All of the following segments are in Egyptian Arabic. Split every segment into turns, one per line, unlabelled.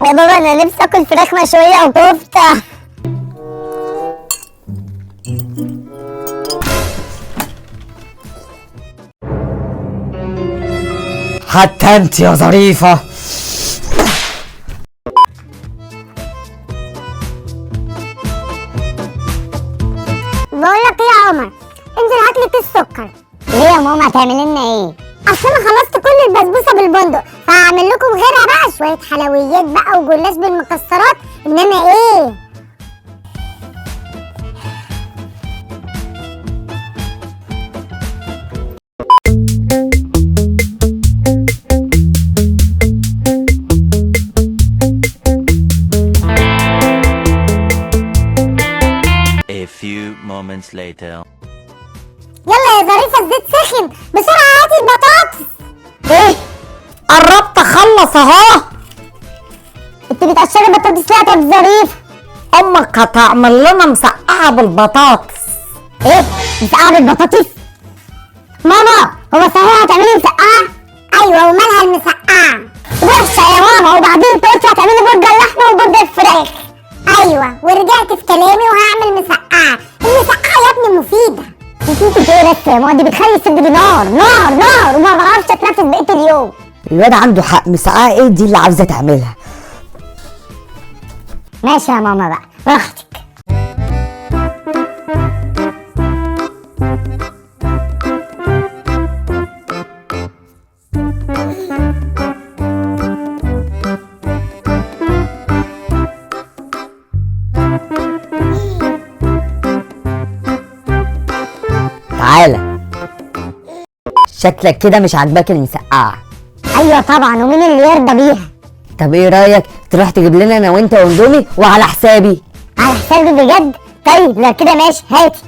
يا بابا انا نفسي اكل فراخ مشوية وكفته.
حتى انت يا ظريفة.
بقول لك ايه يا عمر، انزل هات لي كيس سكر. ليه يا ماما هتعمل لنا ايه؟ اصل انا خلصت كل البسبوسه بالبندق، فهعمل لكم غيرها بقى، شوية حلويات بقى وجلاش بالمكسرات. انما ايه؟
A few moments later.
يلا يا ظريفة الزيت سخن، بسرعة هاتي البطاطس. ايه؟
قربت اخلص اهو.
انت بتقشري البطاطس ليه يا طب ظريفة؟
امك هتعمل لنا مسقعه بالبطاطس.
ايه؟ مسقعه بالبطاطس؟ ماما هو صحيح هتعملي مسقعه؟ ايوه ومالها المسقعه؟ وحشة يا ماما. وبعدين انت قلتي هتعملي برجر لحمه وبرجر فراخ. ايوه ورجعت في كلامي وهعمل مسقعه. المسقعه يا ابني مفيدة. مفيدة ايه بس يا ماما؟ دي بتخلي صدري نار نار نار وما بعرفش اتنفس بقية اليوم.
الواد عنده حق، مسقعه ايه دي اللي عاوزه تعملها؟
ماشي يا ماما بقى براحتك.
تعالى، شكلك كده مش عاجباك المسقعه.
ايوه طبعا، ومين اللي يرضى بيها؟
طب ايه رايك تروح تجيب لنا انا وانت واندومي وعلى حسابي؟
على حسابي بجد؟ طيب لو كده ماشي، هاتي.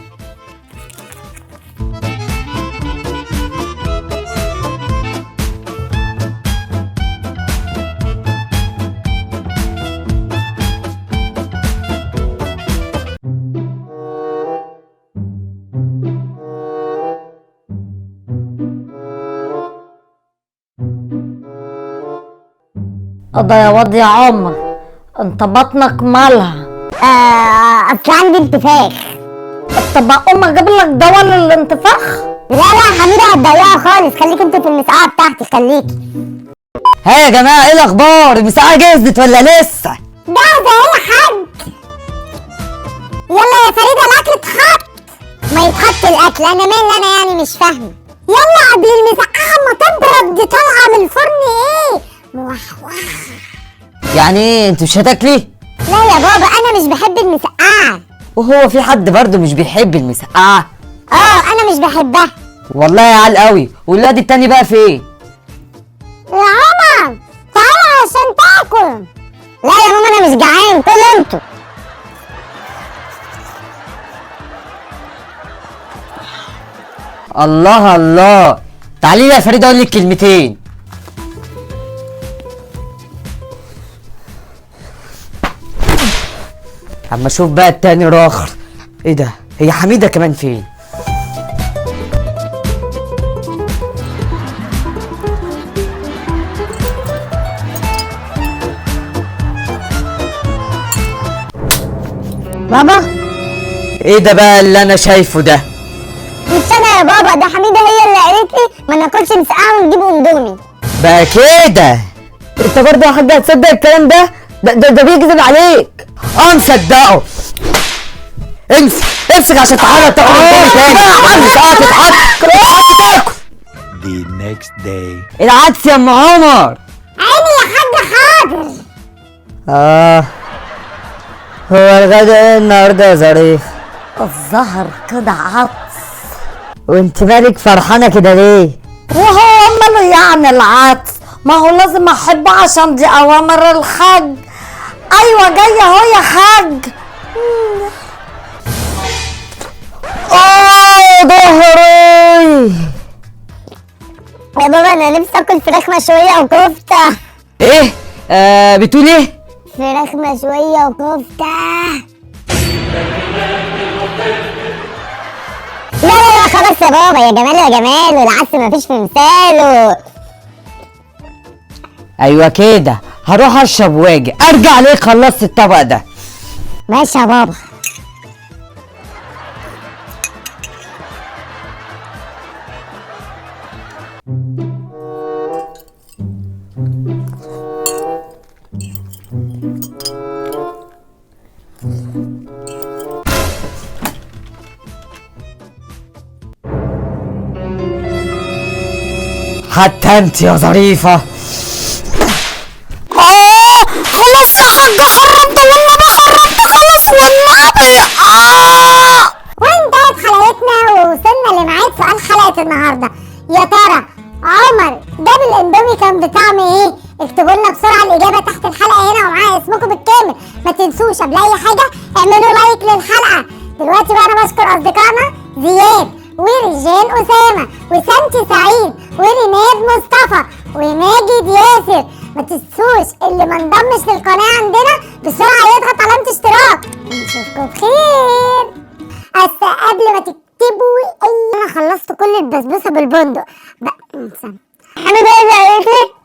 قضى يا واد يا عمر، انت بطنك مالها؟
اصل عندي انتفاخ.
طب اقوم اجيب لك دواء للانتفاخ؟
لا لا حميدة هتضيعها خالص، خليك انت في المسقعه بتاعتي، خليكي.
ها يا جماعة ايه الاخبار؟ المسقعه جهزت ولا لسه؟
جاهزة اهي يا حاج. يلا يا فريدة الاكل اتحط. ما يتحط الاكل، انا مال انا يعني مش فاهمه. يلا قبل المسقعه ما تبرد، دي طالعه من الفرن ايه موحوح.
يعني ايه انت مش هتاكلي؟
لا يا بابا انا مش بحب المسقعه.
وهو في حد برضه مش بيحب المسقعه؟
اه انا مش بحبها.
والله يا عال قوي. والواد التاني بقى فين؟
يا عمر تعالى عشان تاكل. لا يا ماما انا مش جعان، كلوا انتوا.
الله الله، تعالي لي يا فريدة اقول لك كلمتين. اما اشوف بقى التاني راخر. ايه ده؟ هي حميده كمان فين؟
بابا
ايه ده بقى اللي انا شايفه ده؟
مش انا يا بابا، ده حميده هي اللي قالت لي ما ناكلش مسقعه ونجيب اندومي.
بقى كده انت برضه يا حاج هتصدق الكلام ده؟ ده ده, ده بيكذب عليك. اه مصدقه. امسك امسك عشان تعالى تاكل اندومي تاني. المسقعه تتحط تاكل.
The next day.
العدس يا ام عمر.
عيني يا حاج حاضر.
اه هو الغدا ايه النهارده يا ظريف؟
الظهر كده عطس.
وانت مالك فرحانة كده ليه؟
وهو ماله يعني العطس؟ ما هو لازم احبه عشان دي اوامر الحاج. ايوه جاية اهو يا حاج.
اه ظهري.
يا بابا انا نفسي اكل فراخ مشوية وكفته.
ايه؟ بتقول ايه؟
فراخ مشوية وكفته. لا لا لا خلاص يا بابا، يا جمال يا جمال، والعدس مفيش في مثاله.
ايوه كده، هروح اشرب واجي ارجع ليه خلصت الطبق ده.
ماشي يا بابا.
حتى انت يا ظريفة.
خلاص يا حاج حرمت، والله ما حرمت خلاص والنبي.
وانتهت حلقتنا ووصلنا لميعاد سؤال حلقة النهاردة. يا ترى عمر جاب الاندومي كان بطعم ايه؟ اكتبوا لنا بسرعة الإجابة تحت الحلقة هنا ومعاها اسمكم بالكامل. ما تنسوش قبل أي حاجة اعملوا like للحلقة. دلوقتي بقى أنا بشكر أصدقائنا زياد ورجال أسامة وسانتي سعيد وريناد مصطفى وماجد ياسر. ما تنسوش اللي ما انضمش للقناة عندنا بسرعة يضغط علامة اشتراك. نشوفكم بخير. بس قبل ما تكتبوا اي، انا خلصت كل البسبوسه بالبندق بقى. استنى. انا بقى قالت لي